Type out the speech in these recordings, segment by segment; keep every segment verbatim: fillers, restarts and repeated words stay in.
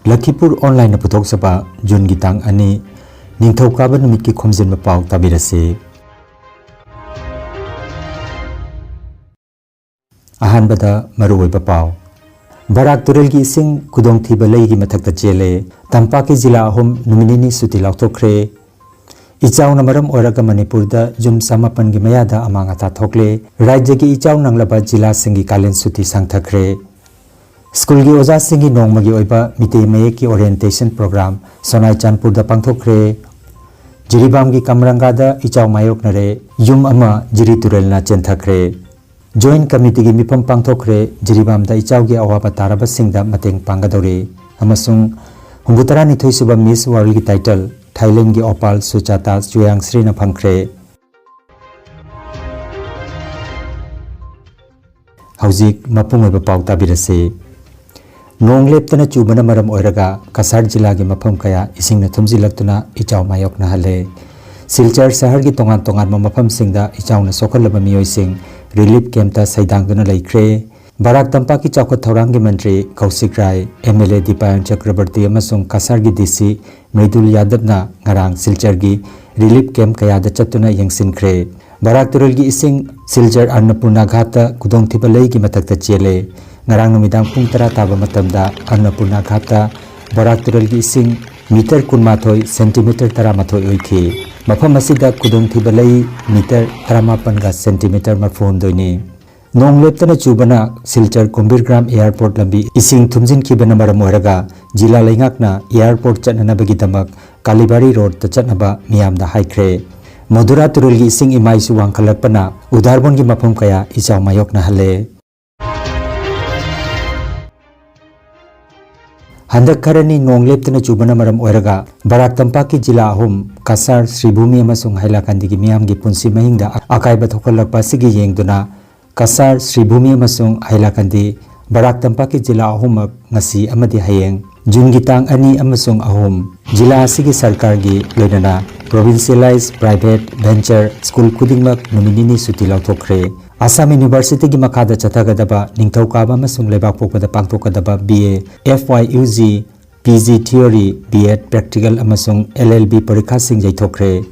ꯂꯈꯤꯄꯨꯔ ꯑꯣꯟꯂꯥꯏꯟꯅ ꯄꯨꯊꯣꯛꯆꯕ ꯖꯨꯟꯒꯤ ꯇꯥꯡ ꯑꯅꯤ, ꯅꯤꯡꯊꯧꯀꯥꯕ ꯅꯨꯃꯤꯠꯀꯤ ꯈꯣꯝꯖꯤꯟꯕ ꯄꯥꯎ ꯇꯥꯕꯤꯔꯁꯤ꯫ ꯑꯍꯥꯟꯕꯗ ꯃꯔꯨꯑꯣꯏꯕ ꯄꯥꯎ꯫ ꯕꯔꯥꯛ ꯇꯨꯔꯦꯜꯒꯤ ꯏꯁꯤꯡ ꯈꯨꯗꯣꯡꯊꯤꯕ ꯂꯩꯒꯤ ꯃꯊꯛꯇ ꯆꯦꯜꯂꯦ꯫ ꯇꯝꯄꯥꯛꯀꯤ ꯖꯤꯂꯥ ꯑꯍꯨꯝ ꯅꯨꯃꯤꯠ ꯅꯤꯅꯤ ꯁꯨꯇꯤ ꯂꯥꯎꯊꯣꯛꯈ꯭ꯔꯦ꯫ ꯏꯆꯥꯎꯅ ꯃꯔꯝ ꯑꯣꯏꯔꯒ ꯃꯅꯤꯄꯨꯔꯗ ꯌꯨꯝ ꯆꯃꯥꯄꯟꯒꯤ ꯃꯌꯥꯗ ꯑꯃꯥꯡ ꯑꯇꯥ ꯊꯣꯛꯂꯦ꯫ ꯔꯥꯖ꯭ꯌꯒꯤ ꯏꯆꯥꯎ ꯅꯪꯂꯕ ꯖꯤꯂꯥꯁꯤꯡꯒꯤ ꯀꯥꯂꯦꯟ ꯁꯨꯇꯤ ꯁꯥꯡꯊꯈ꯭ꯔꯦ꯫ ꯁ꯭ꯀꯨꯜꯒꯤ ꯑꯣꯖꯥꯁꯤꯡꯒꯤ ꯅꯣꯡꯃꯒꯤ ꯑꯣꯏꯕ ꯃꯤꯇꯩ ꯃꯌꯦꯛꯀꯤ ꯑꯣꯔꯤꯌꯦꯟꯇꯦꯁꯟ ꯄ꯭ꯔꯣꯒ꯭ꯔꯥꯝ ꯁꯣꯅꯥꯏ ꯆꯥꯟꯄꯨꯔꯗ ꯄꯥꯡꯊꯣꯛꯈ꯭ꯔꯦ꯫ ꯖꯤꯔꯤꯕꯥꯝꯒꯤ ꯀꯝꯔꯪꯒꯥꯗ ꯏꯆꯥꯎ ꯃꯥꯌꯣꯛꯅꯔꯦ꯫ ꯌꯨꯝ ꯑꯃ ꯖꯤꯔꯤ ꯇꯨꯔꯦꯜꯅ ꯆꯦꯟꯊꯈ꯭ꯔꯦ꯫ ꯖꯣꯏꯟꯠ ꯀꯃꯤꯇꯤꯒꯤ ꯃꯤꯐꯝ ꯄꯥꯡꯊꯣꯛꯈ꯭ꯔꯦ꯫ ꯖꯤꯔꯤꯕꯥꯝꯗ ꯏꯆꯥꯎꯒꯤ ꯑꯋꯥꯕ ꯇꯥꯔꯕꯁꯤꯡꯗ ꯃꯇꯦꯡ ꯄꯥꯡꯒꯗꯧꯔꯤ꯫ ꯑꯃꯁꯨꯡ ꯍꯨꯝꯐꯨꯇꯔꯥꯅꯤꯊꯣꯏ ꯁꯨꯕ ꯃꯤꯁ ꯋꯥꯔꯜꯒꯤ ꯇꯥꯏꯇꯜ ꯊꯥꯏꯂꯦꯟꯒꯤ ꯑꯣꯄꯥꯜ ꯁꯨꯆꯥꯇꯥ ꯆꯨꯌꯥꯡꯁ꯭ꯔꯤꯅ ꯐꯪꯈ꯭ꯔꯦ꯫ ꯍꯧꯖꯤꯛ ꯃꯄꯨꯡ ꯑꯣꯏꯕ ꯄꯥꯎ ꯇꯥꯕꯤꯔꯁꯤ꯫ ꯅꯣꯡ ꯂꯦꯞꯇꯅ ꯆꯨꯕꯅ ꯃꯔꯝ ꯑꯣꯏꯔꯒ ꯀꯁꯥꯔ ꯖꯤꯂꯥꯒꯤ ꯃꯐꯝ ꯀꯌꯥ ꯏꯁꯤꯡꯅ ꯊꯨꯝꯖꯤꯜꯂꯛꯇꯨꯅ ꯏꯆꯥꯎ ꯃꯥꯌꯣꯛꯅꯍꯜꯂꯦ꯫ ꯁꯤꯜꯆꯔ ꯁꯍꯔꯒꯤ ꯇꯣꯉꯥꯟ ꯇꯣꯉꯥꯟꯕ ꯃꯐꯝꯁꯤꯡꯗ ꯏꯆꯥꯎꯅ ꯁꯣꯛꯍꯜꯂꯕ ꯃꯤꯑꯣꯏꯁꯤꯡ ꯔꯤꯂꯤꯐ ꯀꯦꯝꯞꯇ ꯁꯩꯗꯥꯡꯗꯨꯅ ꯂꯩꯈ꯭ꯔꯦ꯫ ꯕꯔꯥꯛ ꯇꯝꯄꯥꯛꯀꯤ ꯆꯥꯎꯈꯠ ꯊꯧꯔꯥꯡꯒꯤ ꯃꯟꯇ꯭ꯔꯤ ꯀꯧꯁꯤꯛ ꯔꯥꯏ, ꯑꯦꯝ ꯑꯦꯜ ꯑꯦ ꯗꯤꯄꯥꯌꯟ ꯆꯀ꯭ꯔꯕꯔꯇꯤ ꯑꯃꯁꯨꯡ ꯀꯁꯥꯔꯒꯤ ꯗꯤ ꯁꯤ ꯃ꯭ꯔꯤꯗꯨꯜ ꯌꯥꯗꯕꯅ ꯉꯔꯥꯡ ꯁꯤꯜꯆꯔꯒꯤ ꯔꯤꯂꯤꯐ ꯀꯦꯝꯞ ꯀꯌꯥꯗ ꯆꯠꯇꯨꯅ ꯌꯦꯡꯁꯤꯟꯈ꯭ꯔꯦ꯫ ꯕꯔꯥꯛ ꯇꯨꯔꯦꯜꯒꯤ ꯏꯁꯤꯡ ꯁꯤꯜꯆꯔ ꯑꯟꯅꯄꯨꯔꯅꯥ ꯘꯥꯠꯇ ꯈꯨꯗꯣꯡꯊꯤꯕ ꯂꯩꯒꯤ ꯃꯊꯛꯇ ꯆꯦꯜꯂꯦ꯫ ꯉꯔꯥꯡ ꯅꯨꯃꯤꯗꯥꯡ ꯄꯨꯡ ꯇꯔꯥ ꯇꯥꯕ ꯃꯇꯝꯗ ꯑꯟꯅꯄꯨꯔꯅꯥ ꯘꯥꯠꯇ ꯕꯔꯥꯛ ꯇꯨꯔꯦꯜꯒꯤ ꯏꯁꯤꯡ ꯃꯤꯇꯔ ꯀꯨꯟꯃꯥꯊꯣꯏ, ꯁꯦꯟꯇꯤꯃꯤꯇꯔ ꯇꯔꯥꯃꯥꯊꯣꯏ ꯑꯣꯏꯈꯤ꯫ ꯃꯐꯝ ꯑꯁꯤꯗ ꯈꯨꯗꯣꯡꯊꯤꯕ ꯂꯩ ꯃꯤꯇꯔ ꯇꯔꯥꯃꯥꯄꯟꯒ ꯁꯦꯟꯇꯤꯃꯤꯇꯔ ꯃꯔꯤꯐꯨꯍꯨꯝꯗꯣꯏꯅꯤ꯫ ꯅꯣꯡ ꯂꯦꯞꯇꯅ ꯆꯨꯕꯅ ꯁꯤꯜꯆꯔ ꯀꯨꯝꯕꯤꯔꯒ꯭ꯔꯥꯝ ꯑꯦꯌꯥꯔꯄꯣꯔꯠ ꯂꯝꯕꯤ ꯏꯁꯤꯡ ꯊꯨꯝꯖꯤꯟꯈꯤꯕꯅ ꯃꯔꯝ ꯑꯣꯏꯔꯒ ꯖꯤꯂꯥ ꯂꯩꯉꯥꯛꯅ ꯑꯦꯌꯥꯔꯄꯣꯔꯠ ꯆꯠꯅꯅꯕꯒꯤꯗꯃꯛ ꯀꯥꯂꯤꯕꯥꯔꯤ ꯔꯣꯗꯇ ꯆꯠꯅꯕ ꯃꯤꯌꯥꯝꯗ ꯍꯥꯏꯈ꯭ꯔꯦ꯫ ꯃꯗꯨꯔꯥ ꯇꯨꯔꯦꯜꯒꯤ ꯏꯁꯤꯡ ꯏꯃꯥꯏꯁꯨ ꯋꯥꯡꯈꯠꯂꯛꯄꯅ ꯎꯗꯥꯔꯕꯣꯟꯒꯤ ꯃꯐꯝ ꯀꯌꯥ ꯏꯆꯥꯎ ꯃꯥꯌꯣꯛꯅꯍꯜꯂꯦ꯫ ꯍꯟꯗꯛ ꯈꯔꯅꯤ ꯅꯣꯡ ꯂꯦꯞꯇꯅ ꯆꯨꯕꯅ ꯃꯔꯝ ꯑꯣꯏꯔꯒ ꯕꯔꯥꯛ ꯇꯝꯄꯥꯛꯀꯤ ꯖꯤꯂꯥ ꯑꯍꯨꯝ, ꯀꯁꯥꯔ, ꯁ꯭ꯔꯤꯚꯨꯃꯤ ꯑꯃꯁꯨꯡ ꯍꯥꯏꯂꯥꯀꯟꯗꯤꯒꯤ ꯃꯤꯌꯥꯝꯒꯤ ꯄꯨꯟꯁꯤ ꯃꯍꯤꯡꯗ ꯑꯀꯥꯏꯕ ꯊꯣꯛꯍꯜꯂꯛꯄ ꯑꯁꯤꯒꯤ ꯌꯦꯡꯗꯨꯅ ꯀꯁꯥꯔ, ꯁ꯭ꯔꯤꯚꯨꯃꯤ ꯑꯃꯁꯨꯡ ꯍꯥꯏꯂꯥꯀꯟꯗꯤ ꯕꯔꯥꯛ ꯇꯝꯄꯥꯛꯀꯤ ꯖꯤꯂꯥ ꯑꯍꯨꯝꯃꯛ ꯉꯁꯤ ꯑꯃꯗꯤ ꯍꯌꯦꯡ, ꯖꯨꯟꯒꯤ ꯇꯥꯡ ꯑꯅꯤ ꯑꯃꯁꯨꯡ ꯑꯍꯨꯝ, ꯖꯤꯂꯥ ꯑꯁꯤꯒꯤ ꯁꯔꯀꯥꯔꯒꯤ ꯂꯣꯏꯅꯅ provincialized private venture school ꯈꯨꯗꯤꯡꯃꯛ ꯅꯨꯃꯤꯠ ꯅꯤꯅꯤ ꯁꯨꯇꯤ ꯂꯧꯊꯣꯛꯈ꯭ꯔꯦ꯫ ꯑꯁꯥꯝ ꯌꯨꯅꯤꯚꯔꯁꯤꯇꯤꯒꯤ ꯃꯈꯥꯗ ꯆꯠꯊꯒꯗꯕ ꯅꯤꯡꯊꯧꯀꯥꯕ ꯑꯃꯁꯨꯡ ꯂꯩꯕꯥꯛꯄꯣꯛꯄꯗ ꯄꯥꯡꯊꯣꯛꯀꯗꯕ B A F Y U G P G Theory, B Ed Practical ꯑꯃꯁꯨꯡ L L B ꯄꯔꯤꯈꯥꯁꯤꯡ ꯌꯩꯊꯣꯛꯈ꯭ꯔꯦ꯫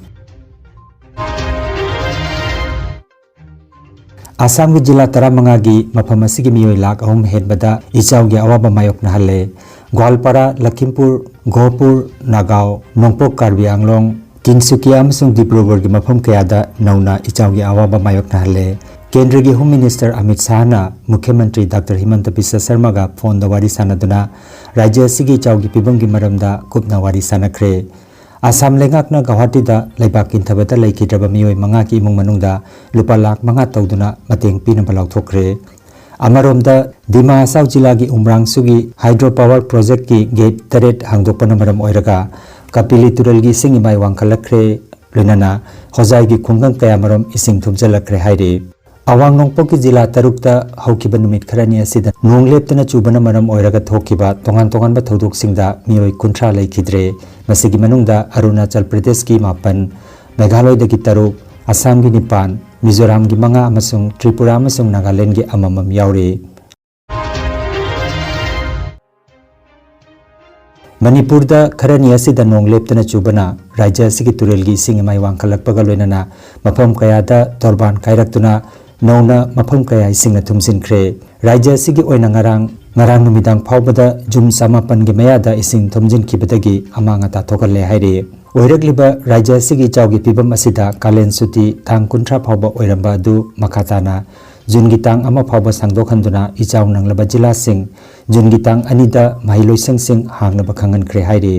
ꯑꯁꯥꯝꯒꯤ ꯖꯤꯂꯥ ꯇꯔꯥꯃꯉꯥꯒꯤ ꯃꯐꯝ ꯑꯁꯤꯒꯤ ꯃꯤꯑꯣꯏ ꯂꯥꯈ ꯑꯍꯨꯝ ꯍꯦꯟꯕꯗ ꯏꯆꯥꯎꯒꯤ ꯑꯋꯥꯕ ꯃꯥꯌꯣꯛꯅꯍꯜꯂꯦ꯫ ꯒ꯭ꯋꯥꯜꯄꯥꯔꯥ, ꯂꯈꯤꯝꯄꯨꯔ, ꯒꯣꯍꯄꯨꯔ, ꯅꯥꯒꯥꯎ, ꯅꯣꯡꯄꯣꯛ ꯀꯥꯔꯕꯤ ꯑꯪꯂꯣꯡ, ꯇꯤꯟꯁꯨꯀꯤꯌꯥ ꯑꯃꯁꯨꯡ ꯗꯤꯕ꯭ꯔꯨꯒꯔꯒꯤ ꯃꯐꯝ ꯀꯌꯥꯗ ꯅꯧꯅ ꯏꯆꯥꯎꯒꯤ ꯑꯋꯥꯕ ꯃꯥꯌꯣꯛꯅꯍꯜꯂꯦ꯫ ꯀꯦꯟꯗ꯭ꯔꯒꯤ ꯍꯣꯝ ꯃꯤꯅꯤꯁꯇꯔ ꯑꯃꯤꯠ ꯁꯥꯍꯅ ꯃꯨꯈ꯭ꯌ ꯃꯟꯇ꯭ꯔꯤ ꯗꯥꯛꯇꯔ ꯍꯤꯃꯟꯇ ꯕꯤꯁ꯭ꯋ ꯁꯔꯃꯒ ꯐꯣꯟꯗ ꯋꯥꯔꯤ ꯁꯥꯟꯅꯗꯨꯅ ꯔꯥꯖ꯭ꯌ ꯑꯁꯤꯒꯤ ꯏꯆꯥꯎꯒꯤ ꯐꯤꯕꯝꯒꯤ ꯃꯔꯝꯗ ꯀꯨꯞꯅ ꯋꯥꯔꯤ ꯁꯥꯟꯅꯈ꯭ꯔꯦ꯫ ꯑꯁꯥꯝ ꯂꯩꯉꯥꯛꯅ ꯒꯧꯍꯥꯇꯤꯗ ꯂꯩꯕꯥꯛ ꯀꯤꯟꯊꯕꯗ ꯂꯩꯈꯤꯗ꯭ꯔꯕ ꯃꯤꯑꯣꯏ ꯃꯉꯥꯒꯤ ꯏꯃꯨꯡ ꯃꯅꯨꯡꯗ ꯂꯨꯄꯥ ꯂꯥꯈ ꯃꯉꯥ ꯇꯧꯗꯨꯅ ꯃꯇꯦꯡ ꯄꯤꯅꯕ ꯂꯥꯎꯊꯣꯛꯈ꯭ꯔꯦ꯫ ꯑꯃꯔꯣꯝꯗ, ꯗꯤꯃꯥ ꯍꯁꯥꯎ ꯖꯤꯂꯥꯒꯤ ꯎꯝꯔꯥꯡꯁꯨꯒꯤ ꯍꯥꯏꯗ꯭ꯔꯣ ꯄꯥꯋꯔ ꯄ꯭ꯔꯣꯖꯦꯛꯀꯤ ꯒꯦꯠ ꯇꯔꯦꯠ ꯍꯥꯡꯗꯣꯛꯄꯅ ꯃꯔꯝ ꯑꯣꯏꯔꯒ ꯀꯄꯤꯂꯤ ꯇꯨꯔꯦꯜꯒꯤ ꯏꯁꯤꯡ ꯏꯃꯥꯏ ꯋꯥꯡꯈꯠꯂꯛꯈ꯭ꯔꯦ꯫ ꯂꯣꯏꯅꯅ ꯍꯣꯖꯥꯏꯒꯤ ꯈꯨꯡꯒꯪ ꯀꯌꯥꯃꯔꯨꯝ ꯏꯁꯤꯡ ꯊꯨꯝꯖꯤꯜꯂꯛꯈ꯭ꯔꯦ ꯍꯥꯏꯔꯤ꯫ ꯑꯋꯥꯡ ꯅꯣꯡꯄꯣꯛꯀꯤ ꯖꯤꯂꯥ ꯇꯔꯨꯛꯇ ꯍꯧꯈꯤꯕ ꯅꯨꯃꯤꯠ ꯈꯔꯅꯤ ꯑꯁꯤꯗ ꯅꯣꯡ ꯂꯦꯞꯇꯅ ꯆꯨꯕꯅ ꯃꯔꯝ ꯑꯣꯏꯔꯒ ꯊꯣꯛꯈꯤꯕ ꯇꯣꯉꯥꯟ ꯇꯣꯉꯥꯟꯕ ꯊꯧꯗꯣꯛꯁꯤꯡꯗ ꯃꯤꯑꯣꯏ ꯀꯨꯟꯊ꯭ꯔꯥ ꯂꯩꯈꯤꯗ꯭ꯔꯦ꯫ ꯃꯁꯤꯒꯤ ꯃꯅꯨꯡꯗ ꯑꯔꯨꯅꯥꯆꯜ ꯄ꯭ꯔꯗꯦꯁꯀꯤ ꯃꯥꯄꯟ, ꯃꯦꯘꯥꯂꯣꯏꯗꯒꯤ ꯇꯔꯨꯛ, ꯑꯁꯥꯝꯒꯤ ꯅꯤꯄꯥꯟ, ꯃꯤꯖꯣꯔꯥꯝꯒꯤ ꯃꯉꯥ ꯑꯃꯁꯨꯡ ꯇ꯭ꯔꯤꯄꯨꯔꯥ ꯑꯃꯁꯨꯡ ꯅꯥꯒꯥꯂꯦꯟꯗꯒꯤ ꯑꯃꯃꯝ ꯌꯥꯎꯔꯤ꯫ ꯃꯅꯤꯄꯨꯔꯗ ꯈꯔꯅꯤ ꯑꯁꯤꯗ ꯅꯣꯡ ꯂꯦꯞꯇꯅ ꯆꯨꯕꯅ ꯔꯥꯖ꯭ꯌ ꯑꯁꯤꯒꯤ ꯇꯨꯔꯦꯜꯒꯤ ꯏꯁꯤꯡ ꯏꯃꯥꯏ ꯋꯥꯡꯈꯠꯂꯛꯄꯒ ꯂꯣꯏꯅꯅ ꯃꯐꯝ ꯀꯌꯥꯗ ꯇꯣꯔꯕꯥꯟ ꯀꯥꯏꯔꯛꯇꯨꯅ ꯅꯧꯅ ꯃꯐꯝ ꯀꯌꯥ ꯏꯁꯤꯡꯅ ꯊꯨꯝꯖꯤꯟꯈ꯭ꯔꯦ꯫ ꯔꯥꯖ꯭ꯌ ꯑꯁꯤꯒꯤ ꯑꯣꯏꯅ ꯉꯔꯥꯡ, ꯉꯔꯥꯡ ꯅꯨꯃꯤꯗꯥꯡ ꯐꯥꯎꯕꯗ ꯖꯨꯝ ꯆꯃꯥꯄꯟꯒꯤ ꯃꯌꯥꯗ ꯏꯁꯤꯡ ꯊꯨꯝꯖꯤꯟꯈꯤꯕꯗꯒꯤ ꯑꯃꯥꯡ ꯑꯇꯥ ꯊꯣꯛꯍꯜꯂꯦ ꯍꯥꯏꯔꯤ꯫ ꯑꯣꯏꯔꯛꯂꯤꯕ ꯔꯥꯖ꯭ꯌ ꯑꯁꯤꯒꯤ ꯏꯆꯥꯎꯒꯤ ꯐꯤꯕꯝ ꯑꯁꯤꯗ ꯀꯥꯂꯦꯟ ꯁꯨꯇꯤ ꯇꯥꯡ ꯀꯨꯟꯊ꯭ꯔꯥ ꯐꯥꯎꯕ ꯑꯣꯏꯔꯝꯕ ꯑꯗꯨ ꯃꯈꯥ ꯇꯥꯅ ꯖꯨꯟꯒꯤ ꯇꯥꯡ ꯑꯃ ꯐꯥꯎꯕ ꯁꯥꯡꯗꯣꯛꯍꯟꯗꯨꯅ ꯏꯆꯥꯎ ꯅꯪꯂꯕ ꯖꯤꯂꯥꯁꯤꯡ ꯖꯨꯟꯒꯤ ꯇꯥꯡ ꯑꯅꯤꯗ ꯃꯍꯩꯂꯣꯏꯁꯪꯁꯤꯡ ꯍꯥꯡꯅꯕ ꯈꯪꯍꯟꯈ꯭ꯔꯦ ꯍꯥꯏꯔꯤ꯫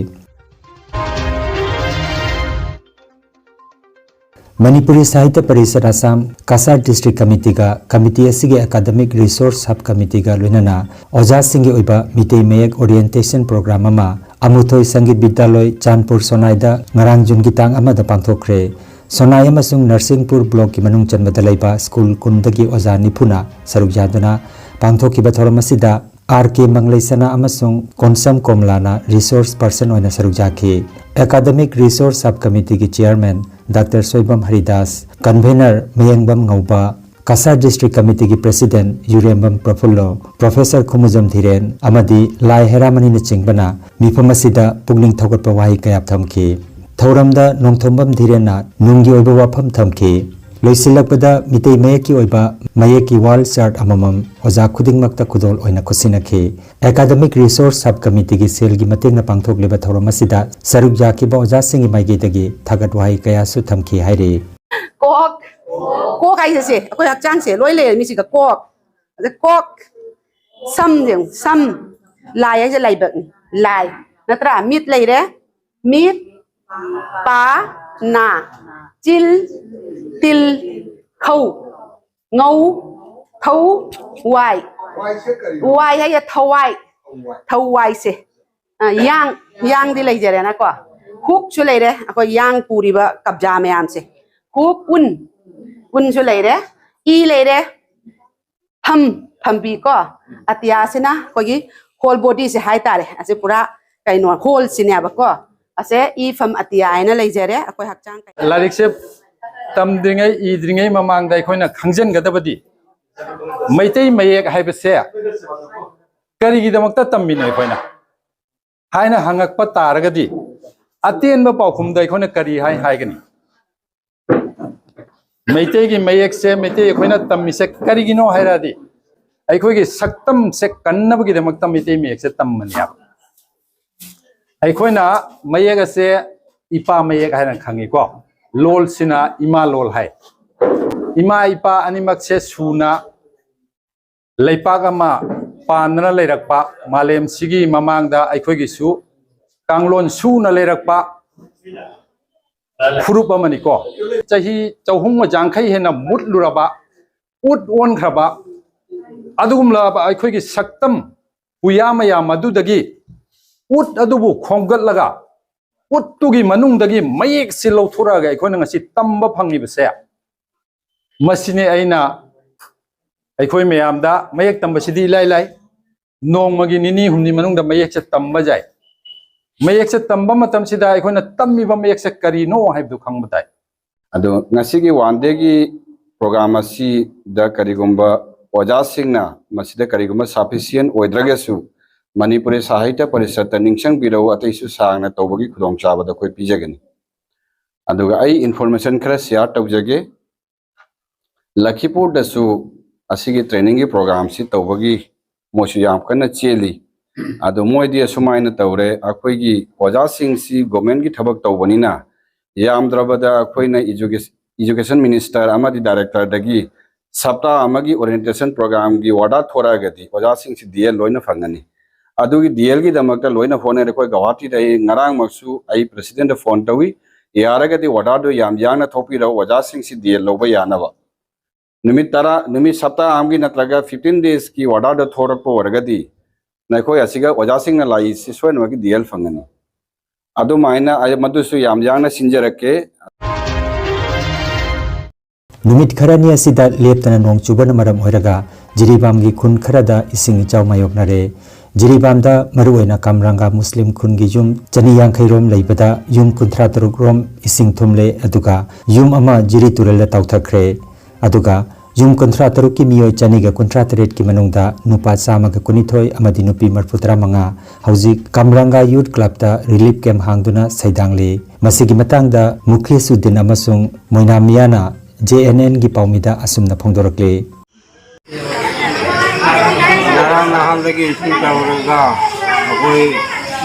ꯃꯅꯤꯄꯨꯔꯤ ꯁꯥꯍꯤꯇ꯭ꯌ ꯄꯔꯤꯁꯠ ꯑꯁꯥꯝ ꯀꯁꯥꯔ ꯗꯤꯁꯇ꯭ꯔꯤꯛ ꯀꯃꯤꯇꯤꯒ ꯀꯃꯤꯇꯤ ꯑꯁꯤꯒꯤ ꯑꯦꯀꯥꯗꯃꯤꯛ ꯔꯤꯁꯣꯔꯁ ꯁꯕ ꯀꯃꯤꯇꯤꯒ ꯂꯣꯏꯅꯅ ꯑꯣꯖꯥꯁꯤꯡꯒꯤ ꯑꯣꯏꯕ ꯃꯤꯇꯩ ꯃꯌꯦꯛ ꯑꯣꯔꯤꯌꯦꯟꯇꯦꯁꯟ ꯄ꯭ꯔꯣꯒ꯭ꯔꯥꯝ ꯑꯃ ꯑꯃꯨꯊꯣꯏ ꯁꯪꯒꯤꯠ ꯕꯤꯗ꯭ꯌꯥꯂꯣꯏ, ꯆꯥꯟꯄꯨꯔ ꯁꯣꯅꯥꯏꯗ ꯉꯔꯥꯡ ꯖꯨꯟꯒꯤ ꯇꯥꯡ ꯑꯃꯗ ꯄꯥꯡꯊꯣꯛꯈ꯭ꯔꯦ꯫ ꯁꯣꯅꯥꯏ ꯑꯃꯁꯨꯡ ꯅꯔꯁꯤꯡꯄꯨꯔ ꯕ꯭ꯂꯣꯛꯀꯤ ꯃꯅꯨꯡ ꯆꯟꯕꯗ ꯂꯩꯕ ꯁ꯭ꯀꯨꯜ ꯀꯨꯟꯗꯒꯤ ꯑꯣꯖꯥ ꯅꯤꯐꯨꯅ ꯁꯔꯨꯛ ꯌꯥꯗꯨꯅ ꯄꯥꯡꯊꯣꯛꯈꯤꯕ ꯊꯧꯔꯝ ꯑꯁꯤꯗ ꯑꯥꯔ ꯀꯦ ꯃꯪꯂꯩꯁꯅꯥ ꯑꯃꯁꯨꯡ ꯀꯣꯟꯁꯝ ꯀꯣꯝꯂꯥꯅ ꯔꯤꯁꯣꯔꯁ ꯄꯔꯁꯟ ꯑꯣꯏꯅ ꯁꯔꯨꯛ ꯌꯥꯈꯤ꯫ ꯑꯦꯀꯥꯗꯃꯤꯛ ꯔꯤꯁꯣꯔꯁ ꯁꯕ ꯀꯃꯤꯇꯤꯒꯤ chairman doctor Soibam Haridas, convener Mayengbam Ngouba, Cachar District Committeeꯒꯤ President ꯌꯨꯔꯦꯝꯕꯝ ꯄ꯭ꯔꯐꯨꯜꯂꯣ, Professor ꯈꯨꯃꯨꯖꯝ ꯙꯤꯔꯦꯟ ꯑꯃꯗꯤ ꯂꯥꯏ ꯍꯦꯔꯥꯃꯅꯤꯅꯆꯤꯡꯕꯅ ꯃꯤꯐꯝ ꯑꯁꯤꯗ ꯄꯨꯛꯅꯤꯡ ꯊꯧꯒꯠꯄ ꯋꯥꯍꯩ ꯀꯌꯥ ꯊꯝꯈꯤ꯫ ꯊꯧꯔꯝꯗ ꯅꯣꯡꯊꯣꯝꯕꯝ ꯙꯤꯔꯦꯟꯅ ꯅꯨꯡꯒꯤ ꯑꯣꯏꯕ ꯋꯥꯐꯝ ꯊꯝꯈꯤ꯫ ꯂꯣꯏꯁꯤꯜꯂꯛꯄꯗ ꯃꯤꯇꯩ ꯃꯌꯦꯛꯀꯤ ꯑꯣꯏꯕ ꯃꯌꯦꯛꯀꯤ wall chart ꯑꯃꯃꯝ ꯑꯣꯖꯥ ꯈꯨꯗꯤꯡꯃꯛꯇ ꯈꯨꯗꯣꯜ ꯑꯣꯏꯅ ꯈꯨꯠꯁꯤꯟꯅꯈꯤ꯫ Academic Resource Sub Committeeꯒꯤ ꯁꯦꯜꯒꯤ ꯃꯇꯦꯡꯅ ꯄꯥꯡꯊꯣꯛꯂꯤꯕ ꯊꯧꯔꯝ ꯑꯁꯤꯗ ꯁꯔꯨꯛ ꯌꯥꯈꯤꯕ ꯑꯣꯖꯥꯁꯤꯡꯒꯤ ꯃꯥꯏꯀꯩꯗꯒꯤ ꯊꯥꯒꯠ ꯋꯥꯍꯩ ꯀꯌꯥꯁꯨ ꯊꯝꯈꯤ ꯍꯥꯏꯔꯤ꯫ ꯀꯣꯛ, ꯀꯣꯛ ꯍꯥꯏꯁꯦ ꯁꯦ, ꯑꯩꯈꯣꯏ ꯍꯛꯆꯥꯡꯁꯦ ꯂꯣꯏ ꯂꯩꯔꯦ ꯃꯤꯁꯤꯒ꯫ ꯀꯣꯛ, ꯑꯗ ꯀꯣꯛ, ꯁꯝ ꯌꯦꯡꯉꯨ, ꯁꯝ, ꯂꯥꯏ ꯍꯥꯏꯁꯦ ꯂꯥꯏꯕꯛꯅꯤ, ꯂꯥꯏ, ꯅꯠꯇ꯭ꯔꯥ? ꯃꯤꯠ ꯂꯩꯔꯦ, ꯃꯤꯠ, ꯄꯥ, ꯅꯥ, ꯆꯤꯜ, ꯇꯤꯜ, ꯈꯧ, ꯉꯧ, ꯊꯧ, ꯋꯥꯏ꯫ ꯋꯥꯏ ꯍꯥꯏꯁꯦ ꯊꯋꯥꯏ, ꯊꯋꯥꯏꯁꯦ꯫ ꯑ, ꯌꯥꯡ, ꯌꯥꯡꯗꯤ ꯂꯩꯖꯔꯦꯅꯀꯣ꯫ ꯍꯨꯛꯁꯨ ꯂꯩꯔꯦ, ꯑꯩꯈꯣꯏ ꯌꯥꯡ ꯄꯨꯔꯤꯕ ꯀꯕꯖꯥ ꯃꯌꯥꯝꯁꯦ꯫ ꯍꯨꯛ, ꯎꯟ, ꯎꯟꯁꯨ ꯂꯩꯔꯦ, ꯏ ꯂꯩꯔꯦ, ꯐꯝ, ꯐꯝꯕꯤ ꯀꯣ꯫ ꯑꯇꯤꯌꯥꯁꯤꯅ ꯑꯩꯈꯣꯏꯒꯤ whole bodyꯁꯦ ꯍꯥꯏꯇꯥꯔꯦ꯫ ꯑꯁꯤ ꯄꯨꯔꯥ ꯀꯩꯅꯣ, wholeꯁꯤꯅꯦꯕꯀꯣ꯫ ꯑꯁꯦ ꯏ ꯐꯝ ꯑꯇꯤꯌꯥ ꯍꯥꯏꯅ ꯂꯩꯖꯔꯦ ꯑꯩꯈꯣꯏ ꯍꯛꯆꯥꯡ ꯀꯌꯥ꯫ ꯂꯥꯏꯔꯤꯛꯁꯦ ꯇꯝꯗ꯭ꯔꯤꯉꯩ, ꯏꯗ꯭ꯔꯤꯉꯩ ꯃꯃꯥꯡꯗ ꯑꯩꯈꯣꯏꯅ ꯈꯪꯖꯤꯟꯒꯗꯕꯗꯤ, ꯃꯩꯇꯩ ꯃꯌꯦꯛ ꯍꯥꯏꯕꯁꯦ ꯀꯔꯤꯒꯤꯗꯃꯛꯇ ꯇꯝꯃꯤꯅꯣ ꯑꯩꯈꯣꯏꯅ ꯍꯥꯏꯅ ꯍꯪꯉꯛꯄ ꯇꯥꯔꯒꯗꯤ, ꯑꯇꯦꯟꯕ ꯄꯥꯎꯈꯨꯝꯗ ꯑꯩꯈꯣꯏꯅ ꯀꯔꯤ ꯍꯥꯏ ꯍꯥꯏꯒꯅꯤ? ꯃꯩꯇꯩꯒꯤ ꯃꯌꯦꯛꯁꯦ, ꯃꯩꯇꯩ ꯑꯩꯈꯣꯏꯅ ꯇꯝꯃꯤꯁꯦ ꯀꯔꯤꯒꯤꯅꯣ ꯍꯥꯏꯔꯗꯤ, ꯑꯩꯈꯣꯏꯒꯤ ꯁꯛꯇꯝꯁꯦ ꯀꯟꯅꯕꯒꯤꯗꯃꯛꯇ ꯃꯩꯇꯩ ꯃꯌꯦꯛꯁꯦ ꯇꯝꯕꯅꯦꯕ꯫ ꯑꯩꯈꯣꯏꯅ ꯃꯌꯦꯛ ꯑꯁꯦ ꯏꯄꯥ ꯃꯌꯦꯛ ꯍꯥꯏꯅ ꯈꯪꯉꯤꯀꯣ꯫ ꯂꯣꯜꯁꯤꯅ ꯏꯃꯥ ꯂꯣꯜ ꯍꯥꯏ꯫ ꯏꯃꯥ ꯏꯄꯥ ꯑꯅꯤꯃꯛꯁꯦ ꯁꯨꯅ ꯂꯩꯄꯥꯛ ꯑꯃ ꯄꯥꯟꯗꯅ ꯂꯩꯔꯛꯄ, ꯃꯥꯂꯦꯝꯁꯤꯒꯤ ꯃꯃꯥꯡꯗ ꯑꯩꯈꯣꯏꯒꯤꯁꯨ ꯀꯥꯡꯂꯣꯟ ꯁꯨꯅ ꯂꯩꯔꯛꯄ ꯐꯨꯔꯨꯞ ꯑꯃꯅꯤꯀꯣ꯫ ꯆꯍꯤ ꯆꯍꯨꯝꯒ ꯌꯥꯡꯈꯩ ꯍꯦꯟꯅ ꯃꯨꯠꯂꯨꯔꯕ, ꯎꯠ ꯑꯣꯟꯈ꯭ꯔꯕ ꯑꯗꯨꯒꯨꯝꯂꯕ ꯑꯩꯈꯣꯏꯒꯤ ꯁꯛꯇꯝ ꯄꯨꯌꯥ ꯃꯌꯥꯝ ꯑꯗꯨꯗꯒꯤ ꯎꯠ ꯑꯗꯨꯕꯨ ꯈꯣꯝꯒꯠꯂꯒ, ꯎꯠꯇꯨꯒꯤ ꯃꯅꯨꯡꯗꯒꯤ ꯃꯌꯦꯛꯁꯤ ꯂꯧꯊꯣꯔꯛꯑꯒ ꯑꯩꯈꯣꯏꯅ ꯉꯁꯤ ꯇꯝꯕ ꯐꯪꯉꯤꯕꯁꯦ, ꯃꯁꯤꯅꯤ ꯑꯩꯅ ꯑꯩꯈꯣꯏ ꯃꯌꯥꯝꯗ, ꯃꯌꯦꯛ ꯇꯝꯕꯁꯤꯗꯤ ꯏꯂꯥꯏ ꯂꯥꯏ, ꯅꯣꯡꯃꯒꯤ ꯅꯤꯅꯤ ꯍꯨꯝꯅꯤ ꯃꯅꯨꯡꯗ ꯃꯌꯦꯛꯁꯦ ꯇꯝꯕ ꯌꯥꯏ꯫ ꯃꯌꯦꯛꯁꯦ ꯇꯝꯕ ꯃꯇꯝꯁꯤꯗ ꯑꯩꯈꯣꯏꯅ ꯇꯝꯃꯤꯕ ꯃꯌꯦꯛꯁꯦ ꯀꯔꯤꯅꯣ ꯍꯥꯏꯕꯗꯨ ꯈꯪꯕ ꯇꯥꯏ꯫ ꯑꯗꯣ ꯉꯁꯤꯒꯤ one dayꯒꯤ ꯄ꯭ꯔꯣꯒ꯭ꯔꯥꯝ ꯑꯁꯤꯗ ꯀꯔꯤꯒꯨꯝꯕ ꯑꯣꯖꯥꯁꯤꯡꯅ ꯃꯁꯤꯗ ꯀꯔꯤꯒꯨꯝꯕ ꯁꯐꯤꯁꯤꯌꯦꯟ ꯑꯣꯏꯗ꯭ꯔꯒꯁꯨ, ꯃꯅꯤꯄꯨꯔꯤ ꯁꯥꯍꯤꯇ꯭ꯌ ꯄꯔꯤꯁꯠꯇ ꯅꯤꯡꯁꯤꯡꯕꯤꯔꯛꯎ, ꯑꯇꯩꯁꯨ ꯁꯥꯡꯅ ꯇꯧꯕꯒꯤ ꯈꯨꯗꯣꯡꯆꯥꯕꯗ ꯑꯩꯈꯣꯏ ꯄꯤꯖꯒꯅꯤ꯫ ꯑꯗꯨꯒ ꯑꯩ ꯏꯟꯐꯣꯔꯃꯦꯁꯟ ꯈꯔ ꯁꯤꯌꯥꯔ ꯇꯧꯖꯒꯦ꯫ ꯂꯈꯤꯄꯨꯔꯗꯁꯨ ꯑꯁꯤꯒꯤ ꯇ꯭ꯔꯦꯅꯤꯡꯒꯤ ꯄ꯭ꯔꯣꯒ꯭ꯔꯥꯝꯁꯤ ꯇꯧꯕꯒꯤ ꯃꯣꯏꯁꯨ ꯌꯥꯝ ꯀꯟꯅ ꯆꯦꯜꯂꯤ꯫ ꯑꯗꯣ ꯃꯣꯏꯗꯤ ꯑꯁꯨꯃꯥꯏꯅ ꯇꯧꯔꯦ, ꯑꯩꯈꯣꯏꯒꯤ ꯑꯣꯖꯥꯁꯤꯡꯁꯤ ꯒꯣꯔꯃꯦꯟꯒꯤ ꯊꯕꯛ ꯇꯧꯕꯅꯤꯅ, ꯌꯥꯝꯗ꯭ꯔꯕꯗ ꯑꯩꯈꯣꯏꯅ ꯏꯖꯨꯀꯦꯁ-, ꯏꯖꯨꯀꯦꯁꯟ ꯃꯤꯅꯤꯁꯇꯔ ꯑꯃꯗꯤ ꯗꯥꯏꯔꯦꯛꯇꯔꯗꯒꯤ ꯁꯞꯇꯥ ꯑꯃꯒꯤ ꯑꯣꯔꯤꯌꯦꯟꯇꯦꯁꯟ ꯄ꯭ꯔꯣꯒ꯭ꯔꯥꯝꯒꯤ ꯑꯣꯔꯗꯔ ꯊꯣꯔꯛꯑꯒꯗꯤ ꯑꯣꯖꯥꯁꯤꯡꯁꯤ ꯗꯤ ꯑꯦꯜ ꯂꯣꯏꯅ ꯐꯪꯒꯅꯤ꯫ ꯑꯗꯨꯒꯤ ꯗꯤ ꯑꯦꯜꯒꯤꯗꯃꯛꯇ ꯂꯣꯏꯅ ꯍꯣꯠꯅꯔꯦ꯫ ꯑꯩꯈꯣꯏ ꯒꯧꯍꯥꯇꯤꯗ ꯑꯩ ꯉꯔꯥꯡꯃꯛꯁꯨ ꯑꯩ ꯄ꯭ꯔꯦꯁꯤꯗꯦꯟꯗ ꯐꯣꯟ ꯇꯧꯏ, ꯌꯥꯔꯒꯗꯤ ꯑꯣꯔꯗꯔꯗꯨ ꯌꯥꯝ ꯌꯥꯡꯅ ꯊꯣꯛꯄꯤꯔꯛꯎ, ꯑꯣꯖꯥꯁꯤꯡꯁꯤ ꯗꯤ ꯑꯦꯜ ꯂꯧꯕ ꯌꯥꯅꯕ꯫ ꯅꯨꯃꯤꯠ ꯇꯔꯥ, ꯅꯨꯃꯤꯠ ꯁꯞꯇꯥ ꯑꯃꯒꯤ ꯅꯠꯇ꯭ꯔꯒ ꯐꯤꯐꯇꯤꯟ ꯗꯦꯖꯀꯤ ꯑꯣꯔꯗꯔꯗꯣ ꯊꯣꯔꯛꯄ ꯑꯣꯏꯔꯒꯗꯤ, ꯅꯈꯣꯏ ꯑꯁꯤꯒ ꯑꯣꯖꯥꯁꯤꯡꯅ ꯂꯥꯛꯏꯁꯤ ꯁꯣꯏꯗꯅꯃꯛꯀꯤ ꯗꯤ ꯑꯦꯜ ꯐꯪꯒꯅꯤ꯫ ꯑꯗꯨꯃꯥꯏꯅ ꯑꯩ ꯃꯗꯨꯁꯨ ꯌꯥꯝ ꯌꯥꯡꯅ ꯁꯤꯟꯖꯔꯛꯀꯦ꯫ ꯅꯨꯃꯤꯠ ꯈꯔꯅꯤ ꯑꯁꯤꯗ ꯂꯦꯞꯇꯅ ꯅꯣꯡ ꯆꯨꯕꯅ ꯃꯔꯝ ꯑꯣꯏꯔꯒ ꯖꯤꯔꯤꯕꯥꯝꯒꯤ ꯈꯨꯟ ꯈꯔꯗ ꯏꯁꯤꯡ ꯏꯆꯥꯎ ꯃꯥꯌꯣꯛꯅꯔꯦ꯫ ꯖꯤꯔꯤꯕꯥꯝꯗ ꯃꯔꯨꯑꯣꯏꯅ ꯀꯝꯔꯪꯒꯥ ꯃꯨꯁꯂꯤꯝ ꯈꯨꯟꯒꯤ ꯌꯨꯝ ꯆꯅꯤ ꯌꯥꯡꯈꯩ ꯔꯣꯝ ꯂꯩꯕꯗ ꯌꯨꯝ ꯀꯨꯟꯊ꯭ꯔꯥ ꯇꯔꯨꯛ ꯔꯣꯝ ꯏꯁꯤꯡ ꯊꯨꯝꯂꯦ, ꯑꯗꯨꯒ ꯌꯨꯝ ꯑꯃ ꯖꯤꯔꯤ ꯇꯨꯔꯦꯜꯗ ꯇꯥꯎꯊꯈ꯭ꯔꯦ꯫ ꯑꯗꯨꯒ ꯌꯨꯝ ꯀꯨꯟꯊ꯭ꯔꯥ ꯇꯔꯨꯛꯀꯤ ꯃꯤꯑꯣꯏ ꯆꯅꯤꯒ ꯀꯨꯟꯊ꯭ꯔꯥ ꯇꯔꯦꯠꯀꯤ ꯃꯅꯨꯡꯗ ꯅꯨꯄꯥ ꯆꯥꯝꯃꯒ ꯀꯨꯟꯅꯤꯊꯣꯏ ꯑꯃꯗꯤ ꯅꯨꯄꯤ ꯃꯔꯤꯐꯨ ꯇꯔꯥꯃꯉꯥ ꯍꯧꯖꯤꯛ ꯀꯝꯔꯪꯒꯥ ꯌꯨꯠ ꯀ꯭ꯂꯕꯇ ꯔꯤꯂꯤꯐ ꯀꯦꯝꯞ ꯍꯥꯡꯗꯨꯅ ꯁꯩꯗꯥꯡꯂꯤ꯫ ꯃꯁꯤꯒꯤ ꯃꯇꯥꯡꯗ ꯃꯨꯈꯂꯤꯁꯨꯗꯤꯟ ꯑꯃꯁꯨꯡ ꯃꯣꯏꯅꯥ ꯃꯤꯌꯥꯅ ꯖꯦ ꯑꯦꯟ ꯑꯦꯟꯒꯤ ꯄꯥꯎꯃꯤꯗ ꯑꯁꯨꯝꯅ ꯐꯣꯡꯗꯣꯔꯛꯂꯤ꯫ ꯉꯔꯥꯡ ꯅꯍꯥꯟꯗꯒꯤ ꯏꯁꯤꯡ ꯆꯥꯎꯔꯒ ꯑꯩꯈꯣꯏ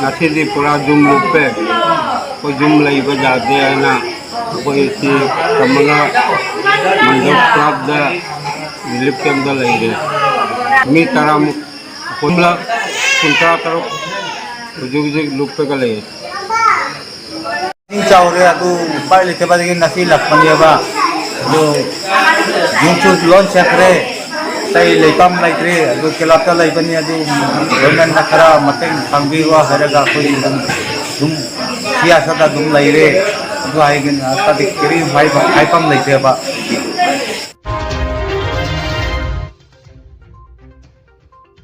ꯉꯁꯤꯗꯤ ꯄꯨꯔꯥ ꯌꯨꯝ ꯂꯨꯞꯄꯦ꯫ ꯑꯩꯈꯣꯏ ꯌꯨꯝ ꯂꯩꯕ ꯌꯥꯗꯦ ꯍꯥꯏꯅ ꯑꯩꯈꯣꯏ ꯁꯤ ꯀꯃꯂꯥ ꯃꯟꯗꯞ ꯀ꯭ꯂꯕꯇ ꯔꯤꯂꯤꯐ ꯀꯦꯝꯞꯇ ꯂꯩꯔꯦ꯫ ꯃꯤ ꯇꯔꯥꯃꯨꯛ, ꯄꯨꯟꯅ ꯀꯨꯟꯊ꯭ꯔꯥ ꯇꯔꯨꯛ ꯍꯧꯖꯤꯛ ꯍꯧꯖꯤꯛ ꯂꯨꯞꯄꯒ ꯂꯩ꯫ ꯏꯁꯤꯡ ꯆꯥꯎꯔꯦ, ꯑꯗꯨ ꯎꯄꯥꯏ ꯂꯩꯇꯕꯗꯒꯤ ꯉꯁꯤ ꯂꯥꯛꯄꯅꯦꯕ꯫ ꯑꯗꯨ ꯌꯨꯝꯁꯨ ꯂꯣꯏ ꯆꯠꯈ꯭ꯔꯦ, ꯑꯇꯩ ꯂꯩꯐꯝ ꯂꯩꯇ꯭ꯔꯦ꯫ ꯑꯗꯨ ꯀ꯭ꯂꯕꯇ ꯂꯩꯕꯅꯤ, ꯑꯗꯨ ꯒꯣꯔꯃꯦꯟꯅ ꯈꯔ ꯃꯇꯦꯡ ꯄꯥꯡꯕꯤꯌꯨ ꯍꯥꯏꯔꯒ ꯑꯩꯈꯣꯏ ꯑꯗꯨꯝ, ꯑꯗꯨꯝ ꯁꯤ ꯑꯁꯥꯗ ꯑꯗꯨꯝ ꯂꯩꯔꯦ꯫ ꯑꯗꯨ ꯍꯥꯏꯒꯅꯤ, ꯑꯇꯩꯗꯤ ꯀꯔꯤ ꯍꯥꯏꯕ-, ꯍꯥꯏꯐꯝ ꯂꯩꯇꯦꯕ꯫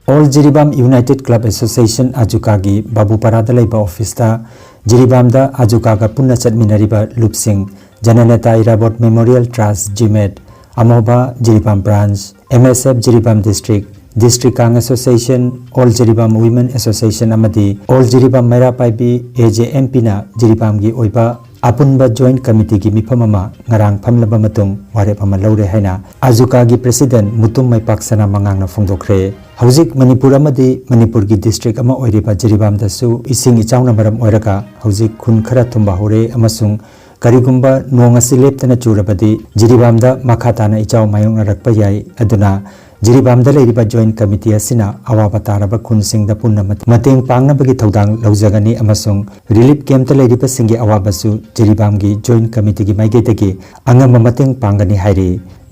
All Jiribam united club association, ꯑꯖꯨꯀꯥꯒꯤ ꯕꯥꯕꯨꯄꯥꯔꯥꯗ ꯂꯩꯕ ꯑꯣꯐꯤꯁꯇ ꯖꯤꯔꯤꯕꯥꯝꯗ ꯑꯖꯨꯀꯥꯒ ꯄꯨꯟꯅ ꯆꯠꯃꯤꯟꯅꯔꯤꯕ ꯂꯨꯞꯁꯤꯡ, ꯖꯅꯅꯦꯇꯥ ꯏꯔꯥꯕꯣꯠ ꯃꯦꯃꯣꯔꯤꯌꯦꯜ ꯇ꯭ꯔꯁ, ꯖꯤꯃꯦꯠ, ꯑꯃꯣꯕꯥ Jiribam branch, M S F Jiribam district, District Kang Association, All Jiribam Women Association ꯑꯃꯗꯤ All Jiribam ꯃꯩꯔꯥ ꯄꯥꯏꯕꯤ A J M Pꯅ ꯖꯤꯔꯤꯕꯥꯝꯒꯤ ꯑꯣꯏꯕ ꯑꯄꯨꯟꯕ joint committeeꯒꯤ ꯃꯤꯐꯝ ꯑꯃ ꯉꯔꯥꯡ ꯐꯝꯂꯕ ꯃꯇꯨꯡ ꯋꯥꯔꯦꯞ ꯑꯃ ꯂꯧꯔꯦ ꯍꯥꯏꯅ ꯑꯖꯨꯀꯥꯒꯤ president ꯃꯨꯇꯨꯝ ꯃꯩꯄꯥꯛ ꯁꯅꯥ ꯃꯉꯥꯡꯅ ꯐꯣꯡꯗꯣꯛꯈ꯭ꯔꯦ꯫ ꯍꯧꯖꯤꯛ ꯃꯅꯤꯄꯨꯔ ꯑꯃꯗꯤ ꯃꯅꯤꯄꯨꯔꯒꯤ district ꯑꯃ ꯑꯣꯏꯔꯤꯕ ꯖꯤꯔꯤꯕꯥꯝꯗꯁꯨ ꯏꯁꯤꯡ ꯏꯆꯥꯎꯅ ꯃꯔꯝ ꯑꯣꯏꯔꯒ ꯍꯧꯖꯤꯛ ꯈꯨꯟ ꯈꯔ ꯊꯨꯝꯕ ꯍꯧꯔꯦ ꯑꯃꯁꯨꯡ ꯀꯔꯤꯒꯨꯝꯕ ꯅꯣꯡ ꯑꯁꯤ ꯂꯦꯞꯇꯅ ꯆꯨꯔꯕꯗꯤ ꯖꯤꯔꯤꯕꯥꯝꯗ ꯃꯈꯥ ꯇꯥꯅ ꯏꯆꯥꯎ ꯃꯥꯌꯣꯛꯅꯔꯛꯄ ꯌꯥꯏ꯫ ꯑꯗꯨꯅ ꯖꯤꯔꯤꯕꯥꯝꯗ ꯂꯩꯔꯤꯕ joint committee ꯑꯁꯤꯅ ꯑꯋꯥꯕ ꯇꯥꯔꯕ ꯈꯨꯟꯁꯤꯡꯗ ꯄꯨꯟꯅ ꯃꯇꯦꯡ ꯄꯥꯡꯅꯕꯒꯤ ꯊꯧꯗꯥꯡ ꯂꯧꯖꯒꯅꯤ ꯑꯃꯁꯨꯡ relief campꯇ ꯂꯩꯔꯤꯕꯁꯤꯡꯒꯤ ꯑꯋꯥꯕꯁꯨ ꯖꯤꯔꯤꯕꯥꯝꯒꯤ joint committeeꯒꯤ ꯃꯥꯏꯀꯩꯗꯒꯤ ꯑꯉꯝꯕ ꯃꯇꯦꯡ ꯄꯥꯡꯒꯅꯤ ꯍꯥꯏꯔꯤ꯫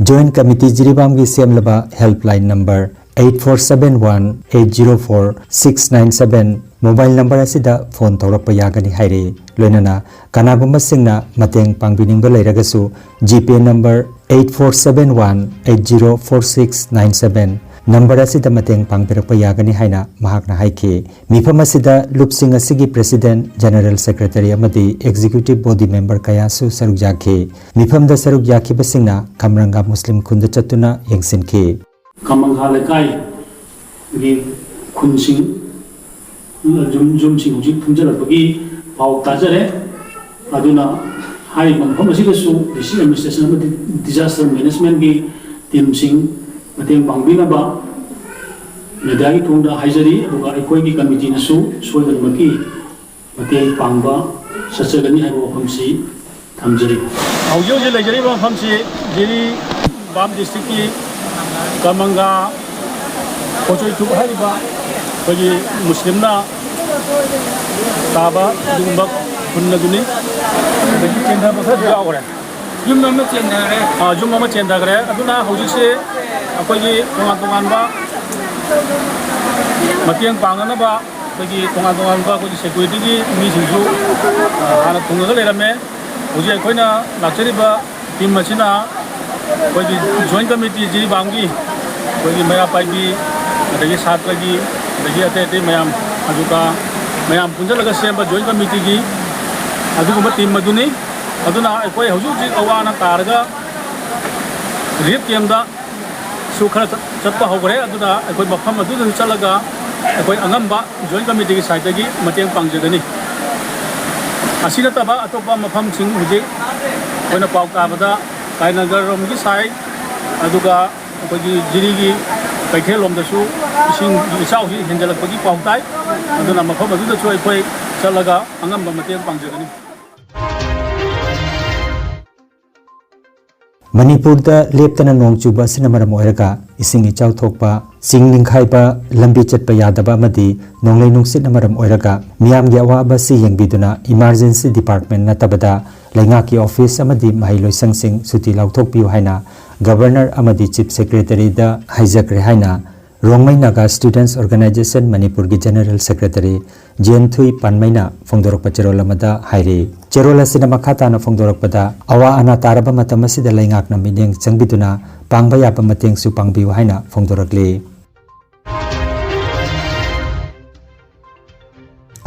Joint committee ꯖꯤꯔꯤꯕꯥꯝꯒꯤ ꯁꯦꯝꯂꯕ helpline number eight four seven one eight zero four six nine seven mobile number ꯑꯁꯤꯗ phone ꯇꯧꯔꯛꯄ ꯌꯥꯒꯅꯤ ꯍꯥꯏꯔꯤ꯫ ꯂꯣꯏꯅꯅ ꯀꯅꯥꯒꯨꯝꯕꯁꯤꯡꯅ ꯃꯇꯦꯡ ꯄꯥꯡꯕꯤꯅꯤꯡꯕ ꯂꯩꯔꯒꯁꯨ GPay number eight four seven one eight zero four six nine seven number ꯑꯁꯤꯗ ꯃꯇꯦꯡ ꯄꯥꯡꯕꯤꯔꯛꯄ ꯌꯥꯒꯅꯤ ꯍꯥꯏꯅ ꯃꯍꯥꯛꯅ ꯍꯥꯏꯈꯤ꯫ ꯃꯤꯐꯝ ꯑꯁꯤꯗ ꯂꯨꯞꯁꯤꯡ ꯑꯁꯤꯒꯤ president, general secretary ꯑꯃꯗꯤ executive body member ꯀꯌꯥꯁꯨ ꯁꯔꯨꯛ ꯌꯥꯈꯤ꯫ ꯃꯤꯐꯝꯗ ꯁꯔꯨꯛ ꯌꯥꯈꯤꯕꯁꯤꯡꯅ ꯈꯝꯔꯪꯒꯥ ꯃꯨꯁꯂꯤꯝ ꯈꯨꯟꯗ ꯆꯠꯇꯨꯅ ꯌꯦꯡꯁꯤꯟꯈꯤ꯫ ꯈꯝꯃꯪꯈꯥ ꯂꯩꯀꯥꯏꯒꯤ ꯈꯨꯟꯁꯤꯡ, ꯌꯨꯝ, ꯌꯨꯝꯁꯤꯡ ꯍꯧꯖꯤꯛ ꯊꯨꯝꯖꯤꯜꯂꯛꯄꯒꯤ ꯄꯥꯎ ꯇꯥꯖꯔꯦ꯫ ꯑꯗꯨꯅ ꯍꯥꯏꯔꯤꯕ ꯃꯐꯝ ꯑꯁꯤꯗꯁꯨ district administration ꯑꯃꯗꯤ disaster managementꯀꯤ teamꯁꯤꯡ ꯃꯇꯦꯡ ꯄꯥꯡꯕꯤꯅꯕ mediaꯒꯤ ꯊꯣꯡꯗ ꯍꯥꯏꯖꯔꯤ꯫ ꯑꯗꯨꯒ ꯑꯩꯈꯣꯏꯒꯤ committeeꯅꯁꯨ ꯁꯣꯏꯗꯅꯃꯛꯀꯤ ꯃꯇꯦꯡ ꯄꯥꯡꯕ ꯆꯠꯆꯒꯅꯤ ꯍꯥꯏꯕ ꯋꯥꯐꯝꯁꯤ ꯊꯝꯖꯔꯤ꯫ ꯍꯧꯖꯤꯛ ꯍꯧꯖꯤꯛ ꯂꯩꯖꯔꯤꯕ ꯃꯐꯝꯁꯤ ꯖꯤꯔꯤꯕꯥꯝ districtꯀꯤ ꯀꯃꯪꯒꯥ ꯄꯣꯆꯣꯏꯊꯨꯞ ꯍꯥꯏꯔꯤꯕ ꯑꯩꯈꯣꯏꯒꯤ ꯃꯨꯁꯂꯤꯝꯅ ꯇꯥꯕ ꯑꯗꯨꯒꯨꯝꯕ ꯈꯨꯟ ꯑꯗꯨꯅꯤ꯫ ꯑꯗꯒꯤ ꯆꯦꯟꯊꯕ ꯈꯔꯁꯨ ꯌꯥꯎꯈ꯭ꯔꯦ꯫ ꯌꯨꯝ ꯑꯃ ꯆꯦꯟꯊꯈ꯭ꯔꯦ꯫ ꯑꯥ, ꯌꯨꯝ ꯑꯃ ꯆꯦꯟꯊꯈ꯭ꯔꯦ꯫ ꯑꯗꯨꯅ ꯍꯧꯖꯤꯛꯁꯦ ꯑꯩꯈꯣꯏꯒꯤ ꯇꯣꯉꯥꯟ ꯇꯣꯉꯥꯟꯕ ꯃꯇꯦꯡ ꯄꯥꯡꯅꯅꯕ ꯑꯩꯈꯣꯏꯒꯤ ꯇꯣꯉꯥꯟ ꯇꯣꯉꯥꯟꯕ ꯑꯩꯈꯣꯏꯒꯤ securityꯒꯤ ꯃꯤꯁꯤꯡꯁꯨ, ꯑ, ꯍꯥꯟꯅ ꯊꯨꯡꯉꯒ ꯂꯩꯔꯝꯃꯦ꯫ ꯍꯧꯖꯤꯛ ꯑꯩꯈꯣꯏꯅ ꯂꯥꯛꯆꯔꯤꯕ team ꯑꯁꯤꯅ ꯑꯩꯈꯣꯏꯒꯤ joint committee ꯖꯤꯔꯤꯕꯥꯝꯒꯤ ꯑꯩꯈꯣꯏꯒꯤ ꯃꯩꯔꯥ ꯄꯥꯏꯕꯤ, ꯑꯗꯒꯤ ꯁꯥꯇ꯭ꯔꯒꯤ, ꯑꯗꯒꯤ ꯑꯇꯩ ꯑꯇꯩ ꯃꯌꯥꯝ, ꯑꯗꯨꯒ ꯃꯌꯥꯝ ꯄꯨꯟꯁꯤꯜꯂꯒ ꯁꯦꯝꯕ joint committeeꯒꯤ ꯑꯗꯨꯒꯨꯝꯕ team ꯑꯗꯨꯅꯤ꯫ ꯑꯗꯨꯅ ꯑꯩꯈꯣꯏ ꯍꯧꯖꯤꯛ ꯍꯧꯖꯤꯛ ꯑꯋꯥ ꯑꯅꯥ ꯇꯥꯔꯒ ꯔꯤꯂꯤꯐ ꯀꯦꯝꯗꯁꯨ ꯈꯔ ꯆꯠ-, ꯆꯠꯄ ꯍꯧꯈ꯭ꯔꯦ꯫ ꯑꯗꯨꯅ ꯑꯩꯈꯣꯏ ꯃꯐꯝ ꯑꯗꯨꯗꯁꯨ ꯆꯠꯂꯒ ꯑꯩꯈꯣꯏ ꯑꯉꯝꯕ ꯖꯣꯏꯟ ꯀꯃꯤꯇꯤꯒꯤ ꯁꯥꯏꯠꯇꯒꯤ ꯃꯇꯦꯡ ꯄꯥꯡꯖꯒꯅꯤ꯫ ꯑꯁꯤ ꯅꯠꯇꯕ ꯑꯇꯣꯞꯄ ꯃꯐꯝꯁꯤꯡ ꯍꯧꯖꯤꯛ ꯑꯩꯈꯣꯏꯅ ꯄꯥꯎ ꯇꯥꯕꯗ ꯀꯥꯏꯅꯒꯔ ꯔꯣꯝꯒꯤ ꯁꯥꯏꯠ, ꯑꯗꯨꯒ ꯑꯩꯈꯣꯏꯒꯤ ꯖꯤꯔꯤꯒꯤ ꯀꯩꯊꯦꯜ ꯂꯣꯝꯗꯁꯨ ꯏꯁꯤꯡ ꯏꯆꯥꯎꯁꯤ ꯍꯦꯟꯒꯠꯂꯛꯄꯒꯤ ꯄꯥꯎ ꯇꯥꯏ꯫ ꯑꯗꯨꯅ ꯃꯐꯝ ꯑꯗꯨꯗꯁꯨ ꯑꯩꯈꯣꯏ ꯆꯠꯂꯒ ꯑꯉꯝꯕ ꯃꯇꯦꯡ ꯄꯥꯡꯖꯒꯅꯤ꯫ ꯃꯅꯤꯄꯨꯔꯗ ꯂꯦꯞꯇꯅ ꯅꯣꯡ ꯆꯨꯕ ꯑꯁꯤꯅ ꯃꯔꯝ ꯑꯣꯏꯔꯒ ꯏꯁꯤꯡ ꯏꯆꯥꯎ ꯊꯣꯛꯄ, ꯆꯤꯡ ꯅꯤꯡꯈꯥꯏꯕ, ꯂꯝꯕꯤ ꯆꯠꯄ ꯌꯥꯗꯕ ꯑꯃꯗꯤ ꯅꯣꯡꯂꯩ ꯅꯨꯡꯁꯤꯠꯅ ꯃꯔꯝ ꯑꯣꯏꯔꯒ ꯃꯤꯌꯥꯝꯒꯤ ꯑꯋꯥꯕ ꯑꯁꯤ ꯌꯦꯡꯕꯤꯗꯨꯅ ꯏꯃꯥꯔꯖꯦꯟꯁꯤ ꯗꯤꯄꯥꯔꯠꯃꯦꯟ ꯅꯠꯇꯕꯗ ꯂꯩꯉꯥꯛꯀꯤ ꯑꯣꯐꯤꯁ ꯑꯃꯗꯤ ꯃꯍꯩꯂꯣꯏꯁꯪꯁꯤꯡ ꯁꯨꯇꯤ ꯂꯥꯎꯊꯣꯛꯄꯤꯌꯨ ꯍꯥꯏꯅ ꯒꯕꯔꯅꯔ ꯑꯃꯗꯤ ꯆꯤꯐ ꯁꯦꯀ꯭ꯔꯦꯇꯔꯤꯗ ꯍꯥꯏꯖꯈ꯭ꯔꯦ ꯍꯥꯏꯅ ꯔꯣꯡꯃꯩ ꯅꯥꯒꯥ ꯁ꯭ꯇꯨꯗꯦꯟꯠꯁ ꯑꯣꯔꯒꯅꯥꯏꯖꯦꯁꯟ ꯃꯅꯤꯄꯨꯔꯒꯤ ꯖꯦꯅꯔꯦꯜ ꯁꯦꯀ꯭ꯔꯦꯇꯔꯤ ꯖꯦꯟꯊꯨꯏ ꯄꯥꯟꯃꯩꯅ ꯐꯣꯡꯗꯣꯔꯛꯄ ꯆꯦꯔꯣꯜ ꯑꯃꯗ ꯍꯥꯏꯔꯤ꯫ ꯆꯦꯔꯣꯜ ꯑꯁꯤꯅ ꯃꯈꯥ ꯇꯥꯅ ꯐꯣꯡꯗꯣꯔꯛꯄꯗ, ꯑꯋꯥ ꯑꯅꯥ ꯇꯥꯔꯕ ꯃꯇꯝ ꯑꯁꯤꯗ ꯂꯩꯉꯥꯛꯅ ꯃꯤꯠꯌꯦꯡ ꯆꯪꯕꯤꯗꯨꯅ ꯄꯥꯡꯕ ꯌꯥꯕ ꯃꯇꯦꯡꯁꯨ ꯄꯥꯡꯕꯤꯌꯨ ꯍꯥꯏꯅ ꯐꯣꯡꯗꯣꯔꯛꯂꯤ꯫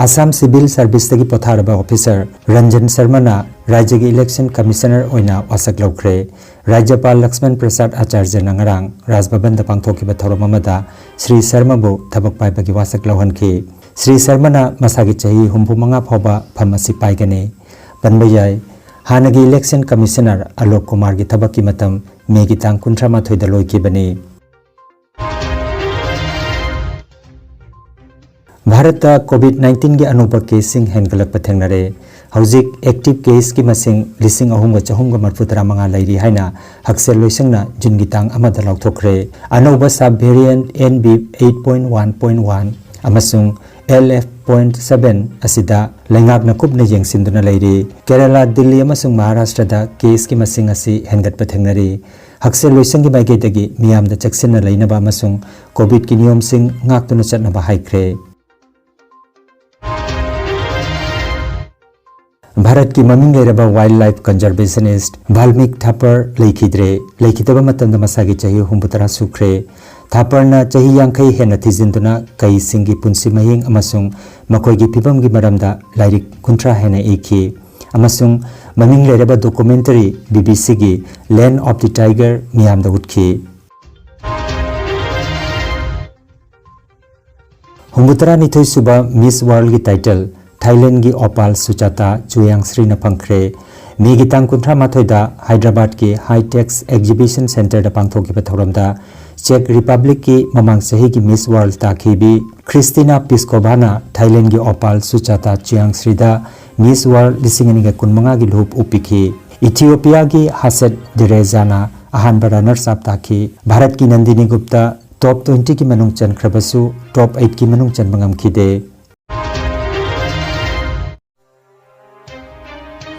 ꯑꯁꯥꯝ ꯁꯤꯚꯤꯜ ꯁꯔꯚꯤꯁꯇꯒꯤ ꯄꯣꯊꯥꯔꯕ ꯑꯣꯐꯤꯁꯥꯔ ꯔꯟꯖꯟ ꯁꯔꯃꯅ ꯔꯥꯖ꯭ꯌꯒꯤ ꯏꯂꯦꯛꯁꯟ ꯀꯃꯤꯁꯅꯔ ꯑꯣꯏꯅ ꯋꯥꯁꯛ ꯂꯧꯈ꯭ꯔꯦ꯫ ꯔꯥꯖ꯭ꯌꯄꯥꯜ ꯂꯛꯁꯃꯟ ꯄ꯭ꯔꯁꯥꯗ ꯑꯥꯆꯥꯔꯌꯅ ꯉꯔꯥꯡ ꯔꯥꯖ ꯚꯕꯟꯗ ꯄꯥꯡꯊꯣꯛꯈꯤꯕ ꯊꯧꯔꯝ ꯑꯃꯗ ꯁ꯭ꯔꯤ ꯁꯔꯃꯕꯨ ꯊꯕꯛ ꯄꯥꯏꯕꯒꯤ ꯋꯥꯁꯛ ꯂꯧꯍꯟꯈꯤ꯫ ꯁ꯭ꯔꯤ ꯁꯔꯃꯅ ꯃꯁꯥꯒꯤ ꯆꯍꯤ ꯍꯨꯝꯐꯨ ꯃꯉꯥ ꯐꯥꯎꯕ ꯐꯝ ꯑꯁꯤ ꯄꯥꯏꯒꯅꯤ꯫ ꯄꯟꯕ ꯌꯥꯏ, ꯍꯥꯟꯅꯒꯤ ꯏꯂꯦꯛꯁꯟ ꯀꯃꯤꯁꯅꯔ ꯑꯂꯣꯛ ꯀꯨꯃꯥꯔꯒꯤ ꯊꯕꯛꯀꯤ ꯃꯇꯝ ꯃꯦꯒꯤ ꯇꯥꯡ ꯀꯨꯟꯊ꯭ꯔꯥ ꯃꯥꯊꯣꯏꯗ ꯂꯣꯏꯈꯤꯕꯅꯤ꯫ ꯚꯥꯔꯠꯇ ꯀꯣꯚꯤꯗ ꯅꯥꯏꯟꯇꯤꯟꯒꯤ ꯑꯅꯧꯕ ꯀꯦꯁꯁꯤꯡ ꯍꯦꯟꯒꯠꯂꯛꯄ ꯊꯦꯡꯅꯔꯦ꯫ ꯍꯧꯖꯤꯛ ꯑꯦꯛꯇꯤꯚ ꯀꯦꯁꯀꯤ ꯃꯁꯤꯡ ꯂꯤꯁꯤꯡ ꯑꯍꯨꯝꯒ ꯆꯍꯨꯝꯒ ꯃꯔꯤꯐꯨ ꯇꯔꯥꯃꯉꯥ ꯂꯩꯔꯤ ꯍꯥꯏꯅ ꯍꯛꯁꯦꯜ ꯂꯣꯏꯁꯪꯅ ꯖꯨꯟꯒꯤ ꯇꯥꯡ ꯑꯃꯗ ꯂꯥꯎꯊꯣꯛꯈ꯭ꯔꯦ꯫ ꯑꯅꯧꯕ sub variant N B eight point one point one ꯑꯃꯁꯨꯡ ꯑꯦꯜ ꯑꯦꯐ ꯄꯣꯏꯟꯠ ꯁꯚꯦꯟ ꯑꯁꯤꯗ ꯂꯩꯉꯥꯛꯅ ꯀꯨꯞꯅ ꯌꯦꯡꯁꯤꯟꯗꯨꯅ ꯂꯩꯔꯤ꯫ ꯀꯦꯔꯂꯥ, ꯗꯤꯜꯂꯤ ꯑꯃꯁꯨꯡ ꯃꯍꯥꯔꯥꯁꯇ꯭ꯔꯗ ꯀꯦꯁꯀꯤ ꯃꯁꯤꯡ ꯑꯁꯤ ꯍꯦꯟꯒꯠꯄ ꯊꯦꯡꯅꯔꯤ꯫ ꯍꯛꯁꯦꯜ ꯂꯣꯏꯁꯪꯒꯤ ꯃꯥꯏꯀꯩꯗꯒꯤ ꯃꯤꯌꯥꯝꯗ ꯆꯦꯛꯁꯤꯟꯅ ꯂꯩꯅꯕ ꯑꯃꯁꯨꯡ ꯀꯣꯚꯤꯗꯀꯤ ꯅꯤꯌꯣꯝꯁꯤꯡ ꯉꯥꯛꯇꯨꯅ ꯆꯠꯅꯕ ꯍꯥꯏꯈ꯭ꯔꯦ꯫ ꯚꯥꯔꯠꯀꯤ ꯃꯃꯤꯡ ꯂꯩꯔꯕ ꯋꯥꯏꯜꯗ ꯂꯥꯏꯐ ꯀꯟꯖꯔꯚꯦꯁꯅꯤꯁ꯭ꯠ ꯚꯥꯜꯃꯤꯛ ꯊꯥꯄꯔ ꯂꯩꯈꯤꯗ꯭ꯔꯦ꯫ ꯂꯩꯈꯤꯗꯕ ꯃꯇꯝꯗ ꯃꯁꯥꯒꯤ ꯆꯍꯤ ꯍꯨꯝꯐꯨꯇꯔꯥ ꯁꯨꯈ꯭ꯔꯦ꯫ ꯊꯥꯄꯔꯅ ꯆꯍꯤ ꯌꯥꯡꯈꯩ ꯍꯦꯟꯅ ꯊꯤꯖꯤꯟꯗꯨꯅ ꯀꯩꯁꯤꯡꯒꯤ ꯄꯨꯟꯁꯤ ꯃꯍꯤꯡ ꯑꯃꯁꯨꯡ ꯃꯈꯣꯏꯒꯤ ꯐꯤꯕꯝꯒꯤ ꯃꯔꯝꯗ ꯂꯥꯏꯔꯤꯛ ꯀꯨꯟꯊ꯭ꯔꯥ ꯍꯦꯟꯅ ꯏꯈꯤ꯫ ꯑꯃꯁꯨꯡ ꯃꯃꯤꯡ ꯂꯩꯔꯕ documentary B B Cꯒꯤ Land of the Tiger ꯃꯤꯌꯥꯝꯗ ꯎꯠꯈꯤ꯫ ꯍꯨꯝꯐꯨꯇꯔꯥꯅꯤꯊꯣꯏ ꯁꯨꯕ Miss Worldꯒꯤ title Thailandꯒꯤ Opal Suchata Chuyangsreeꯅ ꯐꯪꯈ꯭ꯔꯦ꯫ ꯃꯦꯒꯤ ꯇꯥꯡ ꯀꯨꯟꯊ꯭ꯔꯥ ꯃꯥꯊꯣꯏꯗ ꯍꯥꯏꯗ꯭ꯔꯕꯥꯗꯀꯤ Hitex Exhibition Centreꯗ ꯄꯥꯡꯊꯣꯛꯈꯤꯕ ꯊꯧꯔꯝꯗ Czech Republicꯀꯤ ꯃꯃꯥꯡ ꯆꯍꯤꯒꯤ Miss World ꯇꯥꯈꯤꯕꯤ Kristina Piskovana Thailandꯒꯤ Opal Suchata Chuyangsreeꯗ Miss World ꯂꯤꯁꯤꯡ ꯑꯅꯤꯒ ꯀꯨꯟꯃꯉꯥꯒꯤ ꯂꯨꯍꯨꯞ ꯎꯞꯄꯤꯈꯤ꯫ Ethiopiaꯒꯤ Haset Derejana ꯑꯍꯥꯟꯕ runners up ꯇꯥꯈꯤ꯫ ꯚꯥꯔꯠꯀꯤ Nandini Gupta top twentyꯒꯤ ꯃꯅꯨꯡ ꯆꯟꯈ꯭ꯔꯕꯁꯨ top eightꯀꯤ ꯃꯅꯨꯡ ꯆꯟꯕ ꯉꯝꯈꯤꯗꯦ꯫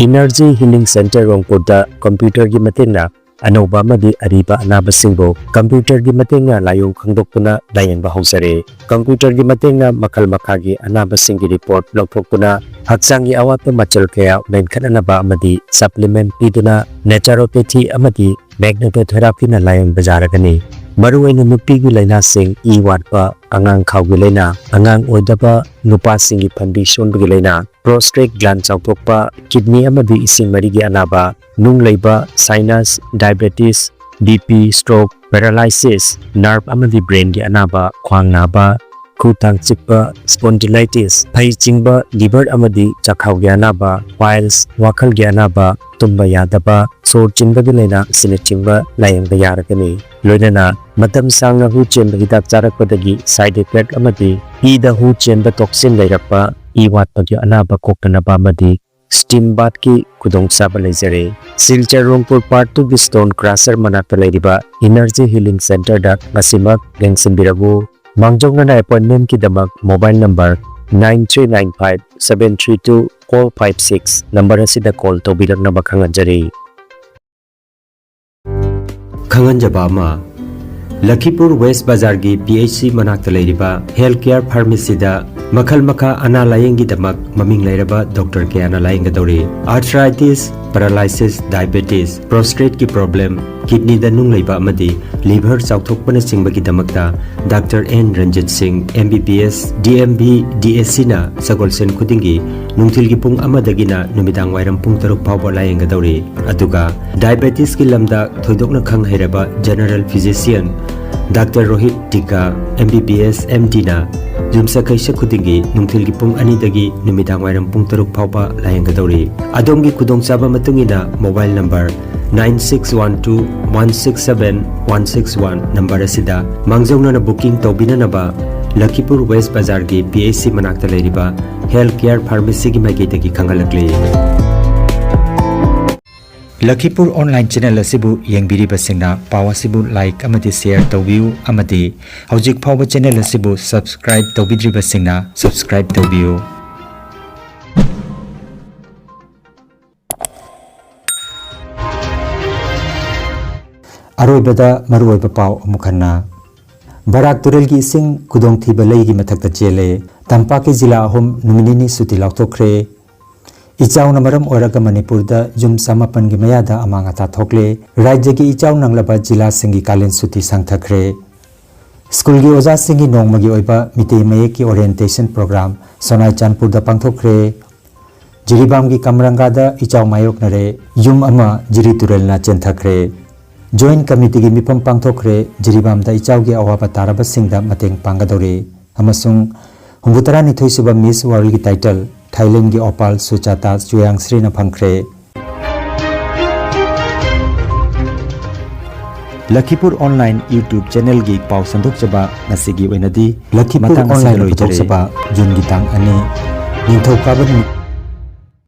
Energy Healing Center ꯔꯣꯡꯄꯨꯔꯗ computerꯒꯤ ꯃꯇꯦꯡꯅ ꯑꯅꯧꯕ ꯑꯃꯗꯤ ꯑꯔꯤꯕ ꯑꯅꯥꯕꯁꯤꯡꯕꯨ computerꯒꯤ ꯃꯇꯦꯡꯅ ꯂꯥꯏꯑꯣꯡ ꯈꯪꯗꯣꯛꯇꯨꯅ ꯂꯥꯌꯦꯡꯕ ꯍꯧꯖꯔꯦ꯫ Computerꯒꯤ ꯃꯇꯦꯡꯅ ꯃꯈꯜ ꯃꯈꯥꯒꯤ ꯑꯅꯥꯕꯁꯤꯡꯒꯤ report ꯂꯧꯊꯣꯛꯇꯨꯅ ꯍꯛꯆꯥꯡꯒꯤ ꯑꯋꯥꯠꯄ ꯃꯆꯜ ꯀꯌꯥ ꯃꯦꯟꯈꯠꯅꯅꯕ ꯑꯃꯗꯤ supplement ꯄꯤꯗꯨꯅ naturopathy ꯑꯃꯗꯤ magnetotherapyꯅ ꯂꯥꯌꯦꯡꯕ ꯌꯥꯔꯒꯅꯤ꯫ ꯃꯔꯨꯑꯣꯏꯅ ꯅꯨꯄꯤꯒꯤ ꯂꯥꯏꯅꯥꯁꯤꯡ, ꯏ ꯋꯥꯠꯄ, ꯑꯉꯥꯡ ꯈꯥꯎꯒꯤ ꯂꯥꯏꯅꯥ, ꯑꯉꯥꯡ ꯑꯣꯏꯗꯕ, ꯅꯨꯄꯥꯁꯤꯡꯒꯤ ꯐꯟꯕꯤ ꯁꯣꯟꯕꯒꯤ ꯂꯥꯏꯅꯥ, prostate gland ꯆꯥꯎꯊꯣꯛꯄ, kidney ꯑꯃꯗꯤ ꯏꯁꯤꯡ ꯃꯔꯤꯒꯤ ꯑꯅꯥꯕ, ꯅꯨꯡ ꯂꯩꯕ, sinus, diabetes, B P, stroke, paralysis, nerve ꯑꯃꯗꯤ brainꯒꯤ ꯑꯅꯥꯕ, ꯈ꯭ꯋꯥꯡ ꯅꯥꯕ, ꯈꯨ ꯇꯥꯡ ꯆꯤꯛꯄ, spondylitis, ꯐꯩ ꯆꯤꯡꯕ, liver ꯑꯃꯗꯤ ꯆꯥꯛꯈꯥꯎꯒꯤ ꯑꯅꯥꯕ, piles, ꯋꯥꯈꯜꯒꯤ ꯑꯅꯥꯕ, ꯇꯨꯝꯕ ꯌꯥꯗꯕ, ꯁꯣꯔ ꯆꯤꯟꯕꯒꯤ ꯂꯥꯏꯅꯥ ꯑꯁꯤꯅꯆꯤꯡꯕ ꯂꯥꯌꯦꯡꯕ ꯌꯥꯔꯒꯅꯤ꯫ ꯂꯣꯏꯅꯅ ꯃꯇꯝ ꯁꯥꯡꯅ ꯍꯨ ꯆꯦꯟꯕ ꯍꯤꯗꯥꯛ ꯆꯥꯔꯛꯄꯗꯒꯤ side effect ꯑꯃꯗꯤ ꯏꯗ ꯍꯨ ꯆꯦꯟꯕ toxin ꯂꯩꯔꯛꯄ, ꯏ ꯋꯥꯠꯄꯒꯤ ꯑꯅꯥꯕ ꯀꯣꯛꯅꯅꯕ ꯑꯃꯗꯤ steam bathꯀꯤ ꯈꯨꯗꯣꯡꯆꯥꯕ ꯂꯩꯖꯔꯦ꯫ ꯁꯤꯜꯆꯔ ꯔꯣꯡꯄꯨꯔ part twoꯒꯤ stone crusher ꯃꯅꯥꯛꯇ ꯂꯩꯔꯤꯕ Energy Healing Centerꯗ ꯉꯁꯤꯃꯛ ꯌꯦꯡꯁꯤꯟꯕꯤꯔꯛꯎ꯫ ꯃꯥꯡꯖꯧꯅꯅ appointmentꯀꯤꯗꯃꯛ mobile number nine three nine five seven three two four five six number ꯑꯁꯤꯗ call ꯇꯧꯕꯤꯔꯛꯅꯕ ꯈꯪꯍꯟꯖꯔꯤ꯫ ꯈꯪꯍꯟꯖꯕ ꯑꯃ, ꯂꯈꯤꯄꯨꯔ West Bazaarꯒꯤ P H C ꯃꯅꯥꯛꯇ ꯂꯩꯔꯤꯕ Health Care Pharmacyꯗ ꯃꯈꯜ ꯃꯈꯥ ꯑꯅꯥ ꯂꯥꯌꯦꯡꯒꯤꯗꯃꯛ ꯃꯃꯤꯡ ꯂꯩꯔꯕ ꯗꯣꯛꯇꯔ ꯀꯌꯥꯅ ꯂꯥꯌꯦꯡꯒꯗꯧꯔꯤ꯫ ꯑꯥꯔꯊ꯭ꯔꯥꯏꯇꯤꯁ, ꯄꯦꯔꯥꯂꯥꯏꯁꯤꯁ, ꯗꯥꯏꯕꯦꯇꯤꯁ, ꯄ꯭ꯔꯣꯁꯇꯦꯠꯀꯤ ꯄ꯭ꯔꯣꯕ꯭ꯂꯦꯝ, ꯀꯤꯗꯅꯤꯗ ꯅꯨꯡ ꯂꯩꯕ ꯑꯃꯗꯤ ꯂꯤꯚꯔ ꯆꯥꯎꯊꯣꯛꯄꯅꯆꯤꯡꯕꯒꯤꯗꯃꯛꯇ doctor N Ranjit Singh, M B B S, D M B, D S ꯁꯤꯅ ꯁꯒꯣꯜꯁꯦꯟ ꯈꯨꯗꯤꯡꯒꯤ ꯅꯨꯡꯊꯤꯜꯒꯤ ꯄꯨꯡ ꯑꯃꯗꯒꯤꯅ ꯅꯨꯃꯤꯗꯥꯡ ꯋꯥꯏꯔꯝ ꯄꯨꯡ ꯇꯔꯨꯛ ꯐꯥꯎꯕ ꯂꯥꯌꯦꯡꯒꯗꯧꯔꯤ꯫ ꯑꯗꯨꯒ ꯗꯥꯏꯕꯦꯇꯤꯁꯀꯤ ꯂꯝꯗ ꯊꯣꯏꯗꯣꯛꯅ ꯈꯪ ꯍꯩꯔꯕ ꯖꯦꯅꯔꯦꯜ ꯐꯤꯖꯤꯁꯤꯌꯟ ꯗꯥꯛꯇꯔ ꯔꯣꯍꯤꯠ ꯇꯤꯀꯥ, ꯑꯦꯝ ꯕꯤ ꯕꯤ ꯑꯦꯁ, ꯑꯦꯝ ꯗꯤꯅ ꯌꯨꯝꯁꯀꯩꯁ ꯈꯨꯗꯤꯡꯒꯤ ꯅꯨꯡꯊꯤꯜꯒꯤ ꯄꯨꯡ ꯑꯅꯤꯗꯒꯤ ꯅꯨꯃꯤꯗꯥꯡ ꯋꯥꯏꯔꯝ ꯄꯨꯡ ꯇꯔꯨꯛ ꯐꯥꯎꯕ ꯂꯥꯌꯦꯡꯒꯗꯧꯔꯤ꯫ ꯑꯗꯣꯝꯒꯤ ꯈꯨꯗꯣꯡꯆꯥꯕ ꯃꯇꯨꯡ ꯏꯟꯅ mobile number nine six one two one six seven one six one number ꯑꯁꯤꯗ ꯃꯥꯡꯖꯧꯅꯅ ꯕꯨꯀꯤꯡ ꯇꯧꯕꯤꯅꯅꯕ ꯂꯈꯤꯄꯨꯔ ꯋꯦꯁ ꯕꯖꯥꯔꯒꯤ ꯄꯤ ꯑꯩꯆ ꯁꯤ ꯃꯅꯥꯛꯇ ꯂꯩꯔꯤꯕ ꯍꯦꯜꯊ ꯀꯦꯌꯔ ꯐꯥꯔꯃꯥꯁꯤꯒꯤ ꯃꯥꯏꯀꯩꯗꯒꯤ ꯈꯪꯍꯜꯂꯛꯂꯤ꯫ ꯂꯈꯤꯄꯨꯔ ꯑꯣꯟꯂꯥꯏꯟ ꯆꯦꯅꯦꯜ ꯑꯁꯤꯕꯨ ꯌꯦꯡꯕꯤꯔꯤꯕꯁꯤꯡꯅ ꯄꯥꯎ ꯑꯁꯤꯕꯨ ꯂꯥꯏꯛ ꯑꯃꯗꯤ ꯁꯦꯌꯔ ꯇꯧꯕꯤꯌꯨ ꯑꯃꯗꯤ ꯍꯧꯖꯤꯛ ꯐꯥꯎꯕ ꯆꯦꯅꯦꯜ ꯑꯁꯤꯕꯨ ꯁꯕꯁꯀ꯭ꯔꯥꯏꯕ ꯇꯧꯕꯤꯗ꯭ꯔꯤꯕꯁꯤꯡꯅ ꯁꯕꯁꯀ꯭ꯔꯥꯏꯕ ꯇꯧꯕꯤꯌꯨ꯫ ꯑꯔꯣꯏꯕꯗ ꯃꯔꯨꯑꯣꯏꯕ ꯄꯥꯎ ꯑꯃꯨꯛ ꯍꯟꯅ꯫ ꯕꯔꯥꯛ ꯇꯨꯔꯦꯜꯒꯤ ꯏꯁꯤꯡ ꯈꯨꯗꯣꯡꯊꯤꯕ ꯂꯩꯒꯤ ꯃꯊꯛꯇ ꯆꯦꯜꯂꯦ꯫ ꯇꯝꯄꯥꯛꯀꯤ ꯖꯤꯂꯥ ꯑꯍꯨꯝ ꯅꯨꯃꯤꯠ ꯅꯤꯅꯤ ꯁꯨꯇꯤ ꯂꯥꯎꯊꯣꯛꯈ꯭ꯔꯦ꯫ ꯏꯆꯥꯎꯅ ꯃꯔꯝ ꯑꯣꯏꯔꯒ ꯃꯅꯤꯄꯨꯔꯗ ꯌꯨꯝ ꯆꯃꯥꯄꯟꯒꯤ ꯃꯌꯥꯗ ꯑꯃꯥꯡ ꯑꯇꯥ ꯊꯣꯛꯂꯦ꯫ ꯔꯥꯖ꯭ꯌꯒꯤ ꯏꯆꯥꯎ ꯅꯪꯂꯕ ꯖꯤꯂꯥꯁꯤꯡꯒꯤ ꯀꯥꯂꯦꯟ ꯁꯨꯇꯤ ꯁꯥꯡꯊꯈ꯭ꯔꯦ꯫ ꯁ꯭ꯀꯨꯜꯒꯤ ꯑꯣꯖꯥꯁꯤꯡꯒꯤ ꯅꯣꯡꯃꯒꯤ ꯑꯣꯏꯕ ꯃꯤꯇꯩ ꯃꯌꯦꯛꯀꯤ ꯑꯣꯔꯤꯌꯦꯟꯇꯦꯁꯟ ꯄ꯭ꯔꯣꯒ꯭ꯔꯥꯝ ꯁꯣꯅꯥꯏ ꯆꯥꯟꯄꯨꯔꯗ ꯄꯥꯡꯊꯣꯛꯈ꯭ꯔꯦ꯫ ꯖꯤꯔꯤꯕꯥꯝꯒꯤ ꯀꯝꯔꯪꯒꯥꯗ ꯏꯆꯥꯎ ꯃꯥꯌꯣꯛꯅꯔꯦ꯫ ꯌꯨꯝ ꯑꯃ ꯖꯤꯔꯤ ꯇꯨꯔꯦꯜꯅ ꯆꯦꯟꯊꯈ꯭ꯔꯦ꯫ ꯖꯣꯏꯟꯠ ꯀꯃꯤꯇꯤꯒꯤ ꯃꯤꯐꯝ ꯄꯥꯡꯊꯣꯛꯈ꯭ꯔꯦ꯫ ꯖꯤꯔꯤꯕꯥꯝꯗ ꯏꯆꯥꯎꯒꯤ ꯑꯋꯥꯕ ꯇꯥꯔꯕꯁꯤꯡꯗ ꯃꯇꯦꯡ ꯄꯥꯡꯒꯗꯧꯔꯤ꯫ ꯑꯃꯁꯨꯡ ꯍꯨꯝꯐꯨꯇꯔꯥꯅꯤꯊꯣꯏ ꯁꯨꯕ ꯃꯤꯁ ꯋꯥꯔꯜꯒꯤ ꯇꯥꯏꯇꯜ ꯊꯥꯏꯂꯦꯟꯒꯤ ꯑꯣꯄꯥꯜ ꯁꯨꯆꯥꯇꯥ ꯆꯨꯌꯥꯡꯁ꯭ꯔꯤꯅ ꯐꯪꯈ꯭ꯔꯦ꯫ ꯂꯈꯤꯄꯨꯔ ꯑꯣꯟꯂꯥꯏꯟ YouTube ꯆꯦꯅꯦꯜꯒꯤ ꯄꯥꯎ ꯁꯟꯗꯣꯛꯆꯕ ꯉꯁꯤꯒꯤ ꯑꯣꯏꯅꯗꯤ ꯂꯈꯤꯄꯨꯔ ꯃꯇꯥꯡ ꯑꯁꯤꯗ ꯑꯣꯟꯂꯥꯏꯟꯅ ꯂꯣꯏꯖꯔꯦ꯫ ꯄꯨꯊꯣꯛꯆꯕ ꯖꯨꯟꯒꯤ ꯇꯥꯡ ꯑꯅꯤ, ꯅꯤꯡꯊꯧꯀꯥꯕ ꯅꯨꯃꯤꯠ꯫